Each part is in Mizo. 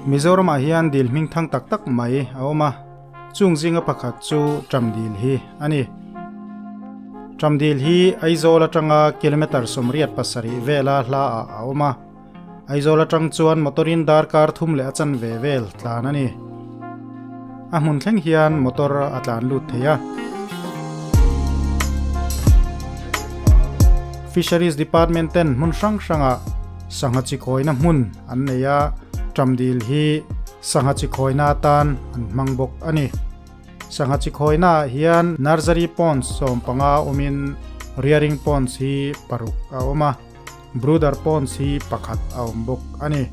Mizoramah hian dil hming thang tak tak mai a awm a, chung zinga pakhat chu Ṭamdil hi a ni. Ṭamdil hi Aizawl aṭanga kilometre 87 vela hlaah a awm a. Aizawl atang chuan motor-in darkar thum leh a chanve vel tlan a ni. A hmun thleng hian motor a tlan lut thei a. Fisheries Department ten hmun hrang hrangah sangha chi khawina hmun an nei a, ṭamdil hi sangha chi khawina atan an hmang bawk a ni. Sangha chi khawinaah hian nursery ponds 15 awmin rearing ponds hi paruk a awm a. Brooder Ponds hi pakhat a awm bawk a ni.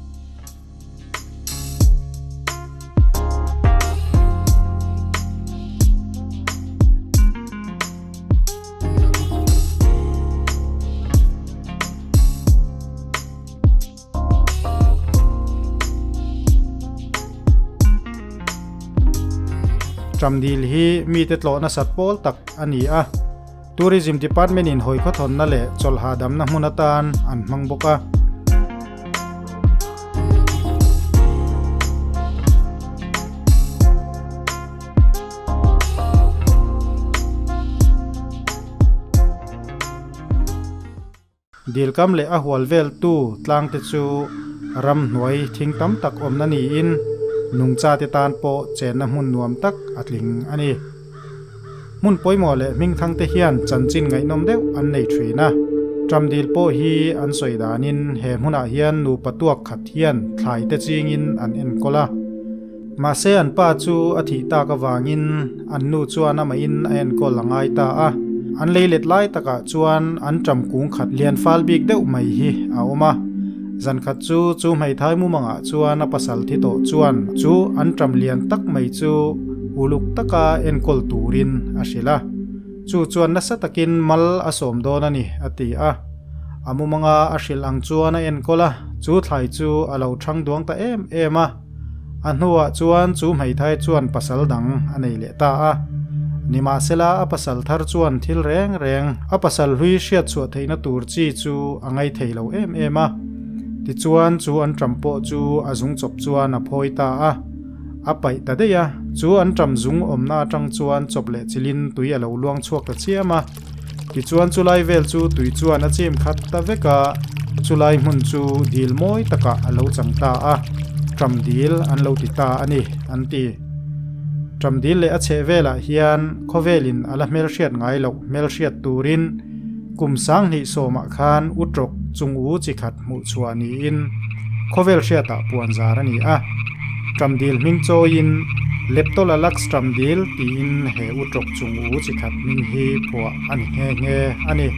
Ṭamdil hi mite tlawh nasat pawl tak a ni a. Tourism Department in hawi khawthawnna leh chawlh hahdamna hmun atan an hmang bawk a. Dilkam leh a hual veltu tlangte chu ramhnuai thing tam tak awmna niin nungchate tan pawh chenna hmun nuam tak a tling a ni. Hmun pawimawh leh hmingthangte hian chanchin ngaihnawm deuh an nei thin a. Ṭamdil pawh hi an sawi danin he hmunah hian nupa tuak khat hian thlai te chingin an enkawl a. Mahse an pa chu a thih tak avangin an nu chuan amahin a enkawl a ngai ta a. An lei let lai takah chuan an ṭam kung khat lian fal bik deuh mai hi a awm a. Zan khat chu chu hmeithai mumangah chuan a pasal thi tawh chuan chu an ṭam lian tak mai chu uluk taka enkawl turin a hrilh a. Chu chuan nasa takin mal a sawm dawn a ni, a ti a. A mumanga a hrilh ang chuan a enkawl a, chu thlai chu a lo ṭhang duang ta em em a. A hnuah chuan chu hmeithai chuan pasal dang a nei leh ta a. Nimahsela a pasal thar chuan thil reng reng a pasal hlui hriat chhuah theihna tur chi chu a ngai thei lo em em a. Tichuan chu an ṭam pawh chu a zung chawp chuan a phawi ta a. A paih ta daih a, chu an ṭam zung awmna aṭang chuan chawp leh chilin tui a lo luang chhuak ta chiam a. Tichuan chulai vel chu tui chuan a chim khat ta vek a, chulai hmun chu dil mawi takah a lo chang ta a, Ṭam dil an lo ti ta a ni, an ti. Ṭam dil leh a chheh velah hian khawvelin a la hmelhriat ngai loh hmelhriat turin kum 2010ah khan Utrawk chung u chi khat hmuh chhuah niin khawvel hriatah puan zar a ni a. Ṭam dil hming chawiin Leptolalax ṭam dil tiin he Utrawk chung u chi khat hming hi phuah a ni nghe nghe a ni.